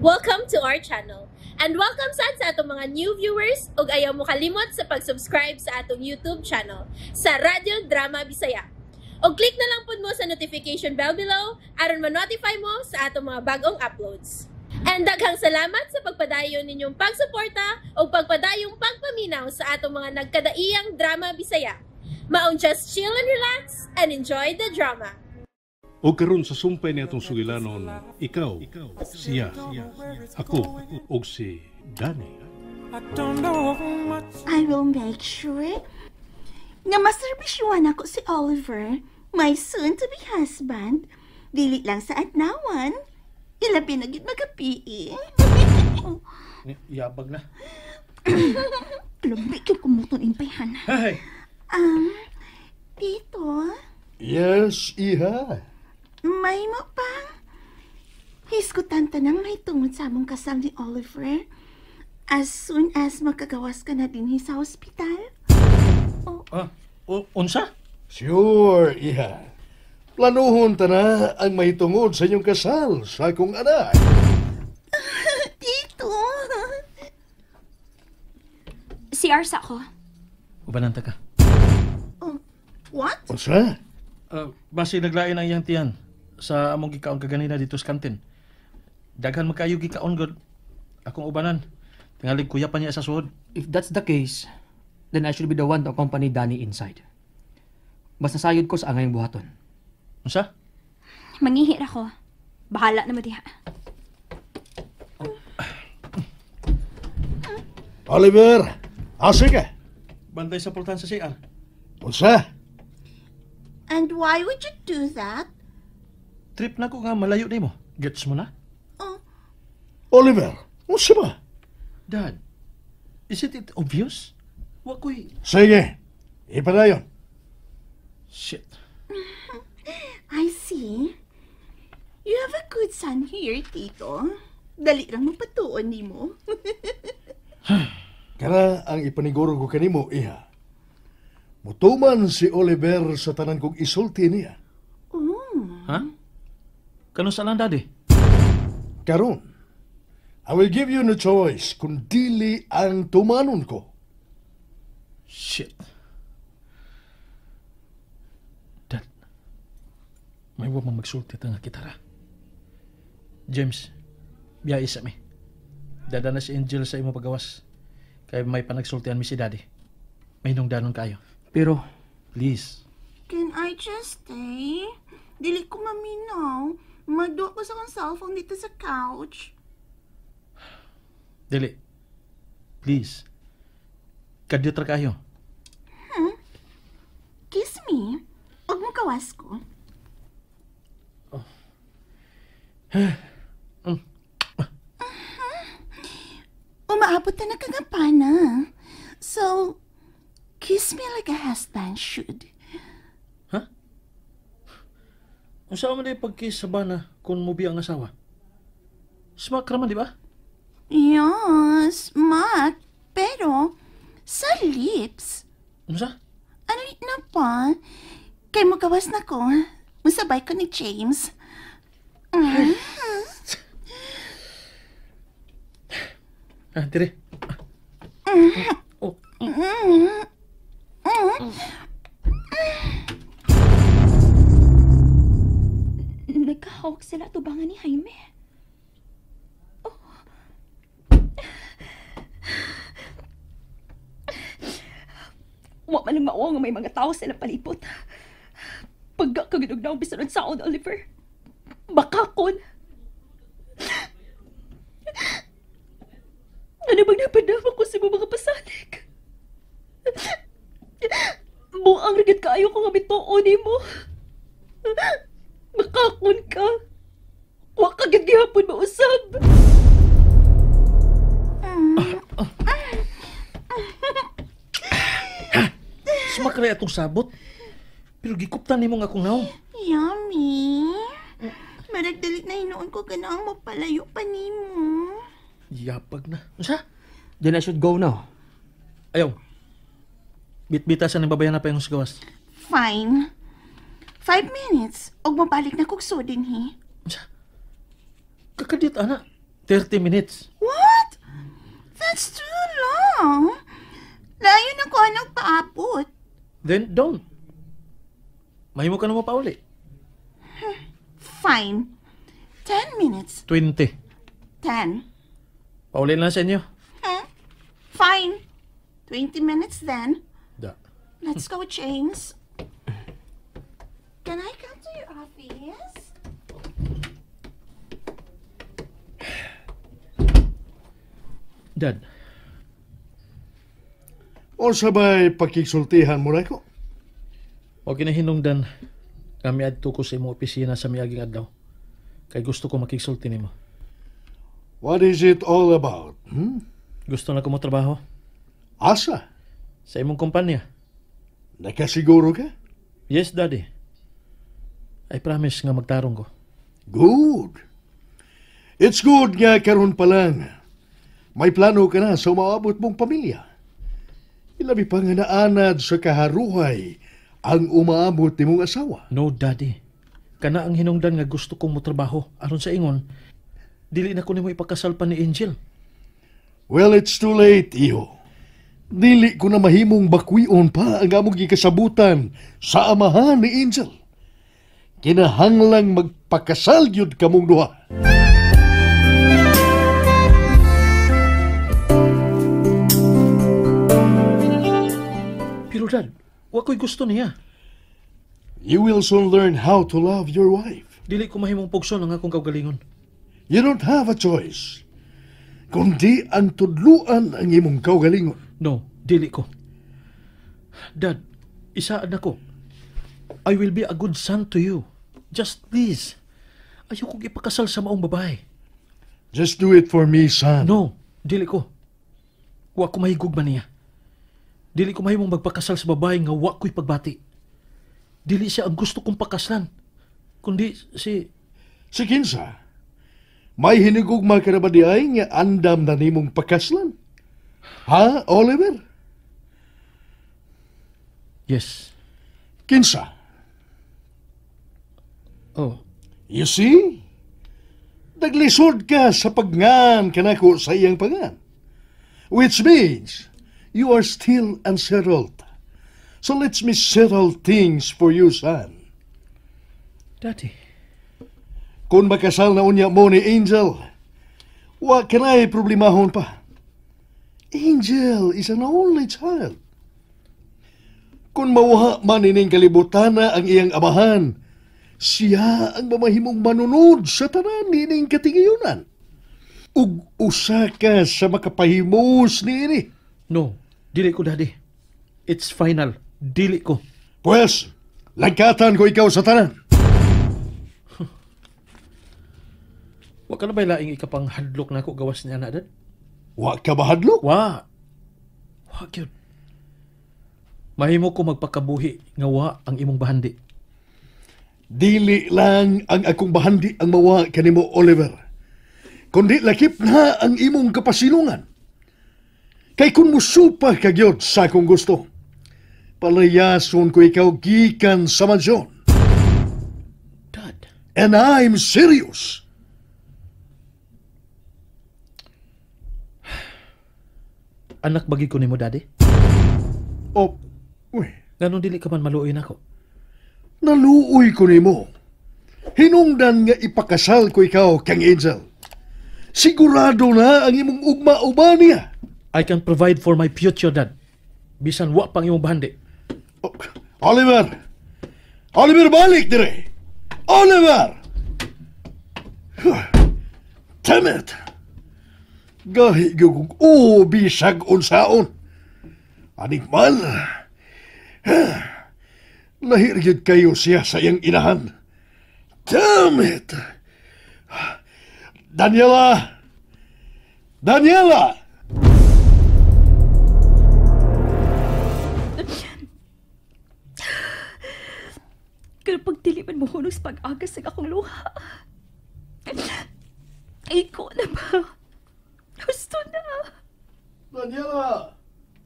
Welcome to our channel. And welcome sad sa atong mga new viewers ug ayaw mo kalimot sa pag-subscribe sa atong YouTube channel sa Radyo Drama Bisaya. Og click na lang pud mo sa notification bell below aron ma-notify mo sa atong mga bagong uploads. And daghang salamat sa pagpadayon ninyong pagsuporta ug pagpadayong pagpaminaw sa atong mga nagkadaiyang drama Bisaya. Maong just chill and relax and enjoy the drama. O karon sa sumpay ni atong sugilanon, ikaw, siya, ako, ug si Danny. I will make sure nga maserbisyuhan ako si Oliver, my soon-to-be husband. Dili lang sa adlawan, ilabi na gid magabii. Yabag na. Labi kay kumuton impayhan. Hey! Tito, Yes, iha. May mo pang hisgutan ta nang may tungod sa among kasal ni Oliver. As soon as makagawas ka na din sa ospital. Ah, unsa? Sure, iha. Planuhon ta na ang mahitungod sa inyong kasal sa akong anak. Tito! Si Arsa ko. Ubanan ta ka. Oh, what? Unsa? Basi naglain ang iyang tiyan sa among gikaon kaganina dito sa kantin. Daghan magkayo gikaon gud. Akong ubanan. Tingalig kuya pa niya sa suod. If that's the case, then I should be the one to accompany Danny inside. Basta sayod ko sa angayang buhaton. Unsa? Mangihir ako. Bahala na mo diha. Oliver, asa ka? Bantay sa pultahan sa CR. Unsa? And why would you do that? Trip na ko nga malayo nimo. Gets mo na? Oh, Oliver, unsa ba? Dad, isn't it obvious? Wa ko'y. Sige, ipadayon. Shit. I see. You have a good son here, Tito. Dali lang mapatuon nimo. Kana ang ipaniguro ko kanimo, iha. Mutuman si Oliver sa tanan kong isulti niya. Oh. Ha? Kano sa lang, Daddy? Karon, I will give you no choice kung dili ang tumanon ko. Shit. Dad, may wa mang magsulti ta nga kitara. James, biya isa mi. Dada na si Angel sa imo pagawas. Kay may panagsultian mi si Daddy. May danon kayo. Pero, Please. Can I just stay? Dili ko maminaw. Magduwa ko sa akong cellphone dito sa couch. Dili. Please. Kadiyot ra kayo. Kiss me. Huwag mo kawas ko. Oh. Umaabot na nakagapana. So, kiss me like a husband should. Ha? Unsa man di pag-kiss sa bana kung mubiya ang asawa? Smack ra man, di ba? Yes, Mac. Pero, sa lips. Unsa? Ano na pa? Kay magawas na ko. Musabay ko ni James. Ah, dire. Oh. Nagkahawak sila tubangan ni Jaime. Oh. Wa man lang mao nga may mga tao sila palipot. Pagka kaginog na ang bisan saon, Oliver. Bakakon. Ano bang napadama ko sa mga pasalig? Buang rigid kaayo ko nga bituon nimo. Makakon ka. Wa ka gid gihapon mausab. Smack ra atong sabot. Pero gikuptan nimo nga akong naong. Yummy. Maragdalit na hinuon ko ganaang mapalayo pa nimo. Yapag na. Unsa? Then I should go now. Ayaw. Bitbita sa nang babayan na pa yung gawas. Fine. 5 minutes. Og mabalik na kog sudin, he. Unsa? Kakadit, ana. 30 minutes. What? That's too long. Layo na ko anang paabot. Then don't. Mahimo ka na mo pauli. Fine. 10 minutes. 20. 10. Pauli na lang sa inyo. Huh? Fine. 20 minutes then. Da. Let's go, James. Can I come to your office? Dad, O sabay pakigsultihan mo na ko. o kinahinungdan kami adto ko sa imong opisina sa miaging adlaw. Kay gusto ko makigsulti nimo. What is it all about? Hmm? Gusto na ko mo trabaho Asa? sa imong kumpanya. Nakasiguro ka? Yes, Daddy. I promise nga magtarong ko. Good. It's good nga karon pa lang. May plano ka na sa umaabot mong pamilya. Ilabi pa nga naanad sa kaharuhay ang umaabot ni mong asawa. No, Daddy. Kana ang hinungdan nga gusto kong motrabaho aron sa ingon, dili na ko nimo ipakasal pa ni Angel. Well, it's too late, iho. Dili ko na mahimong bakwion pa ang among gikasabutan sa amahan ni Angel. Kinahanglang magpakasal gyud kamong duha. Pero Dad, wa ko'y gusto niya. You will soon learn how to love your wife. Dili ko mahimong pugson ang akong kaugalingon. You don't have a choice. Kundi ang tudluan ang imong kaugalingon. No, dili ko. Dad, isaad nako. I will be a good son to you. Just please. Ayaw kong ipakasal sa maong babae. Just do it for me, son. No, dili ko. Wa ko mahigugma niya. Dili ko mahimong magpakasal sa babae nga wa ko'y pagbati. Dili siya ang gusto kong pakaslan. Kundi si... Si Kinsa, may hinigugma ka na ba di ay nga andam na nimong pakaslan? Ha, Oliver? Yes. Kinsa? Oh, You see? Naglisod ka sa pagngan kanako sa iyang pangan. Which means, you are still unsettled. So let me settle things for you, son. Daddy. Kung makasal na unya mo ni Angel, wa ka na'y problemahon pa. Angel is an only child. Kung mawha man ining kalibutana ang iyang amahan, siya ang mamahimong manunod sa tanan nining katingayunan. Ug usa ka sa makapahimos niini. No, dili ko, Daddy. It's final. Dili ko. Pues, lagkatan ko ikaw sa tanan. Wa ka na ba'y laing ikapang hadlok na ako gawas niya na, Dad? Wa ka ba hadlok? Wa. Wa, gyud. Mahimo ko magpakabuhi nga wa ang imong bahandi. Dili lang ang akong bahandi ang mawa kanimo, Oliver. Kundi lakip na ang imong kapasilungan. Kay kung musupa ka gyud sa akong gusto, palayason ko ikaw gikan sa mansyon. Dad. And I'm serious. Anak bagi ko nimo, Daddy? Oh, uy, Nganong dili ka man maluoy nako? Naluoy ko nimo. Hinungdan nga ipakasal ko ikaw kang Angel. Sigurado na ang imong ugma uban niya. I can provide for my future, Dad. Bisan wa pang imong bahandi. Oh, Oliver! Oliver, balik dire! Oliver! Damn it! Gahi gyud kong bisag unsaon. Anik man. Lahir gyud kayo siya sa iyang inahan. Damn it! Daniela! Daniela! Pero pag dili man mo hunong sa pag-agas sa akong luha. Iko na ba? Gusto na. Daniela!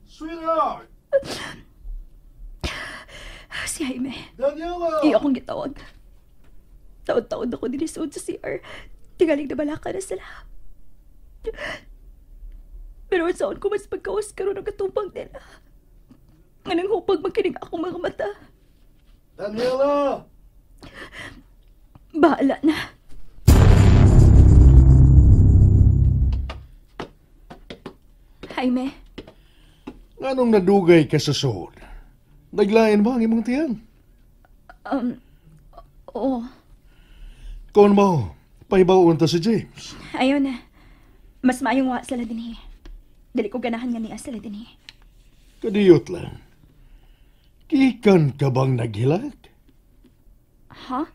Sweetheart! Si Jaime. Daniela! Iyo akong gitawag. Taon-taon ako dinisod sa CR. Tingaling na balaka na sila. Pero saan ko mas pagkawas karon ang katupang nila. Nga nang hupag makinig akong mga mata. Daniela! Bahala na. Jaime, Nganong nadugay ka sa suod? Naglain ba ang imong tiyan? Oo. Kon mo, pahibaon ta si James. Ayaw na. Mas maayong wa sila dinhi. Dili ko ganahan nga niya sila dinhi. Kadiyot lang. Gikan ka bang naghilak? Ha?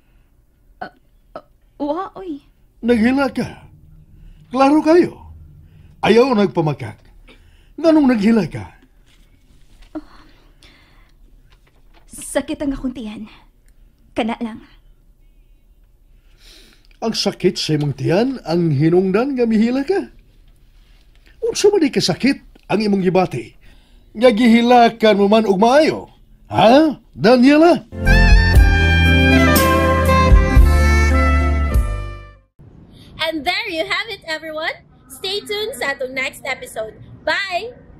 Wa, oy. Naghilak ka. Klaro kayo. Ayaw nagpamakak. Nganong naghilak ka? Sakit ang akong tiyan. Kana lang. Ang sakit sa imong tiyan ang hinungdan nga mihila ka. Unsa man di kasakit ang imong gibati? Nga gihilakan mo man og maayo. Ha, Daniela? And there you have it, everyone. Stay tuned sa atong next episode. Bye!